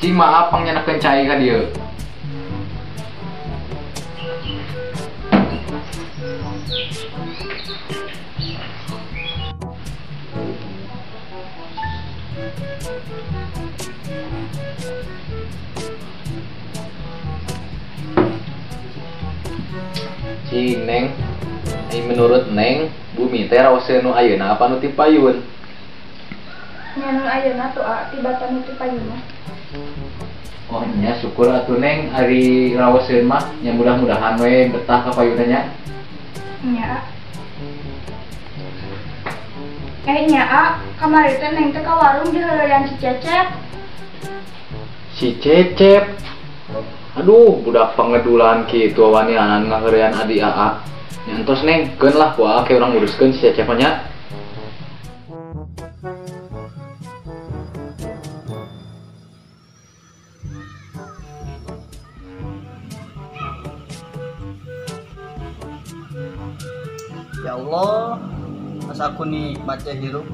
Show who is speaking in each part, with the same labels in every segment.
Speaker 1: Cing maaf pangnyanakeun cai ka dieu. Cing Neng, menurut Neng, bumi teh raoseun nu ayeuna apa nu ti payun?
Speaker 2: Nya nu ayeuna tuh tibatan nu ti payun mah.
Speaker 1: Oh nya syukur atuh Neng ari raoseun mah nya mudah-mudahan we betah ka payunna nya.
Speaker 2: Nya. Nya kamari teh Neng teh ka warung diheureuyan si Cecep.
Speaker 1: Si Cecep. Aduh, budak pangedulan kitu wanianan ngaheureyan adi aa. Nya entos Neng, keun lah ku aa ke urang nguruskeun si Cecep nya.
Speaker 3: Ya Allah, asa aku nikmat ya hirup.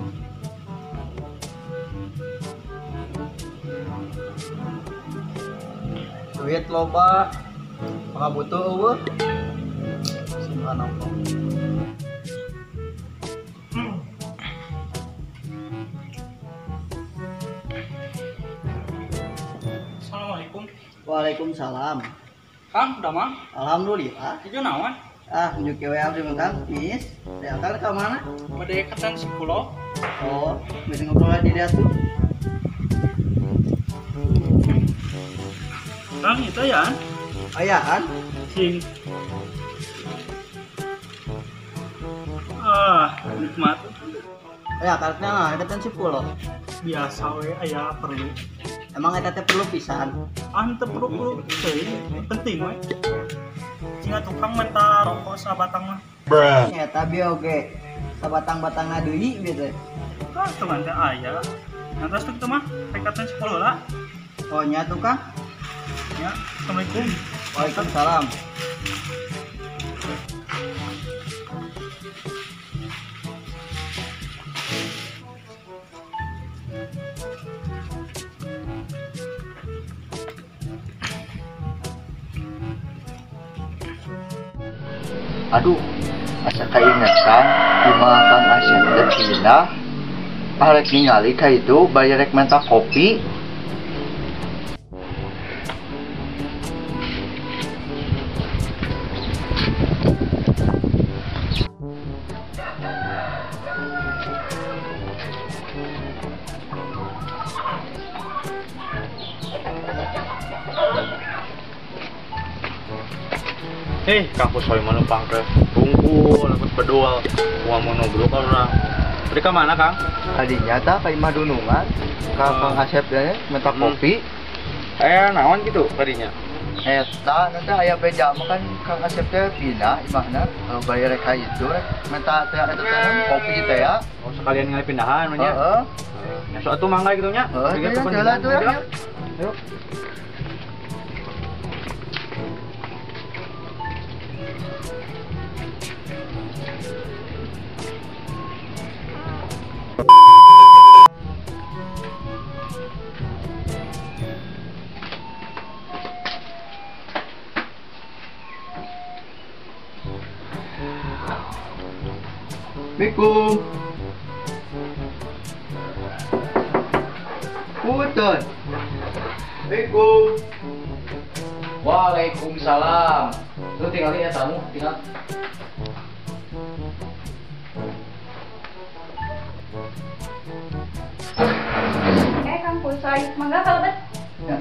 Speaker 3: Duit loba, pangabutuh eueuh. Subhanallah.
Speaker 4: Assalamualaikum.
Speaker 3: Waalaikumsalam.
Speaker 4: Kang, udah mah?
Speaker 3: Alhamdulillah.
Speaker 4: Ieu naon?
Speaker 3: Ah, nyuk we abdi mah Kang. Is, teh akang ka mana?
Speaker 4: Bade katan si pulo.
Speaker 3: Oh, geus ngobrol di dieu tuh.
Speaker 4: Kang, itu ya?
Speaker 3: Ayaan?
Speaker 4: Sing. Ah, nikmat.
Speaker 3: Ya, karena lah, eta teh si pulo.
Speaker 4: Biasa we aya perlu.
Speaker 3: Emang eta teh perlu pisan?
Speaker 4: Ah, teu perlu teuing, penting we. Cing tukang menta rokok sabatang mah.
Speaker 3: Bruh. Eta bieu oge. Sabatang-batangna deui gitu.
Speaker 4: Ah, teman teh aya. Nantos teh mah pekatan si pulo lah.
Speaker 3: Oh, nya tukang.
Speaker 4: Ya, assalamualaikum.
Speaker 3: Waalaikumsalam.
Speaker 5: Aduh, asa kaingetan kumaha Kang Asep teh pindah. Arek ningali ka itu bari rek menta kopi.
Speaker 6: Kang Kusoy mah numpang ke tungkul, aku bedul, gua mau ngobrol ka urang. Tadi ka mana, Kang?
Speaker 5: Tadinya tah ka imah dunungan, ka Kang Asep teh minta kopi.
Speaker 6: Naon gitu tadinya?
Speaker 5: Eta nanti aya beja mah kan Kang Asep teh pindah imahna, bari rek ka itu rek minta teh eta teh kopi teh ya.
Speaker 6: Oh, sekalian ngali pindahan mah nya.
Speaker 5: Heeh.
Speaker 6: Nya sok atuh mangga kitu nya.
Speaker 5: Heeh, jalan tuh ya.
Speaker 6: Ayo.
Speaker 5: Assalamualaikum. Punten. Assalamualaikum.
Speaker 1: Waalaikumsalam. Lu tinggal ya tamu, tinggal.
Speaker 2: Kang Kusoy, mangga kalebet.
Speaker 5: Ya.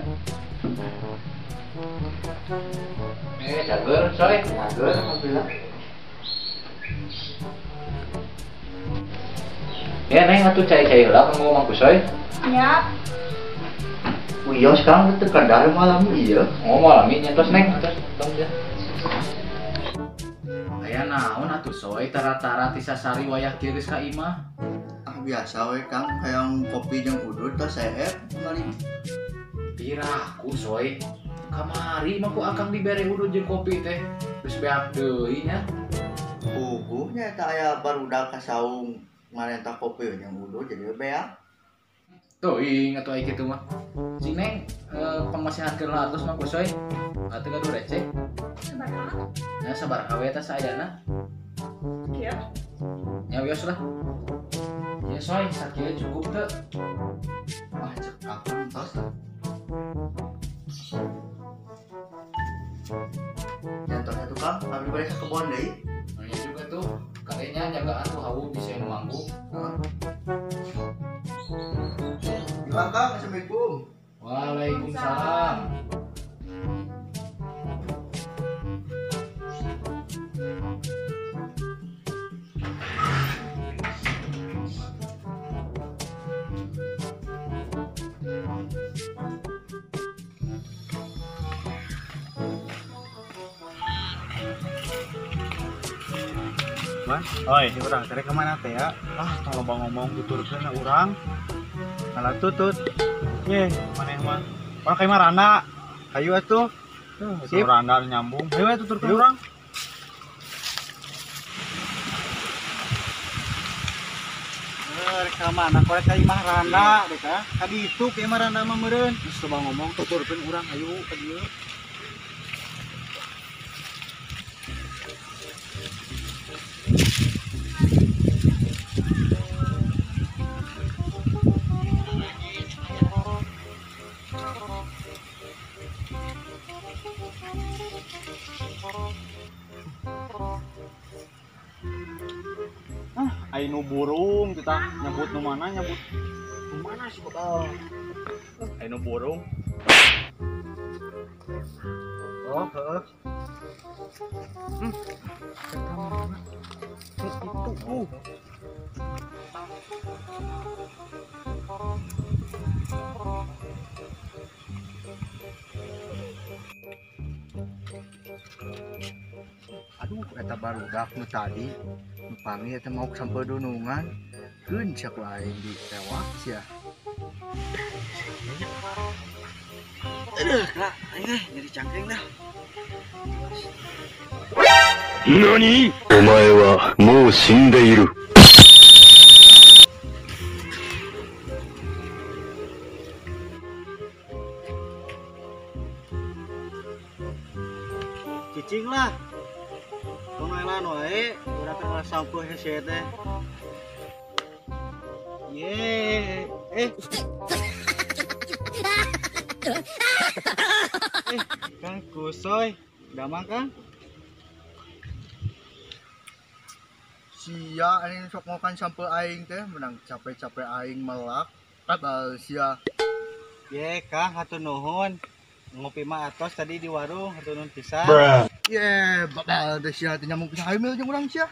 Speaker 1: Cager, Soy.
Speaker 5: Cager, alhamdulillah.
Speaker 1: Ya Neng atuh cai-cai heula kanggo Mang Kusoy.
Speaker 2: Nya.
Speaker 5: Iya, sekarang teu kadar malam ieu.
Speaker 1: Oh, malam ieu tos Neng, tos tong ya. Aya naon atuh Soy tara-tara ti sasari wayah kieu geus ka imah.
Speaker 5: Ah biasa we Kang, hayang kopi jeung udud tos seep kali.
Speaker 1: Piraku Soy. Kamari mah ku akang dibere udud jeung kopi teh. Geus beak deui nya.
Speaker 5: Puguh nya eta aya barudak ka saung marenta kopi jeung udud jadi beak.
Speaker 1: Teuing atuh ai kitu mah. Cing Neng, Pamasihankeun lah atos Mang Kusoy. Atuh gaduh receh.
Speaker 2: Sabaraha?
Speaker 1: Nya sabaraha we teh saayana.
Speaker 2: Kieu.
Speaker 1: Nya wios lah. Ya soy, sakieu cukup teu?
Speaker 5: Ah cekap tos lah. Nya tos atuh Kang, abdi balik ka kebon deui.
Speaker 1: Nah, iya juga tuh, katanya jagaan tuh hawu bisa nu manggung.
Speaker 5: Heeh. Gimana Kang? Assalamualaikum.
Speaker 1: Waalaikumsalam.
Speaker 6: Man, oi, urang teh ka mana teh ya? Ah, tong loba ngomong tuturkeun na urang. Salah tutut. Ye, maneh mah. Urang ka imah randa. Hayu atuh. Sip. Randa nyambung. Hayu atuh tuturkeun urang. Rek ka mana? Korek ka imah randa dek ah. Ka ditu ka imah randa mah meureun. Geus loba ngomong tuturkeun urang hayu ka dieu. Ah, ayo nu burung kita nyebut nu mana nyebut nu mana sih bakal. Ayo nu burung. Oh, heeh. Itu.
Speaker 5: Aduh, eta barudak nu tadi nu panggil eta mau sampai dunungan. Keun sia ku aing ditewak sia.
Speaker 3: Aduh, lah, aing eh nyeri cangkring dah.
Speaker 7: 何お前はもう死んでいる。
Speaker 3: Cicing lah. Tong naelan wae, urang teh sampeu hese teh. Ye, eh. Kang Kusoy, damang Kang?
Speaker 5: Sia ini sok ngokan sampeu aing teh menang capek-capek aing melak. Kabal sia.
Speaker 3: Ye, Kang, hatur nuhun. Ngopi mah atos tadi di warung, hatur nuhun pisan.
Speaker 5: Ye, bakal teh sia teh nyambung pisan hayu mil jeung urang sia.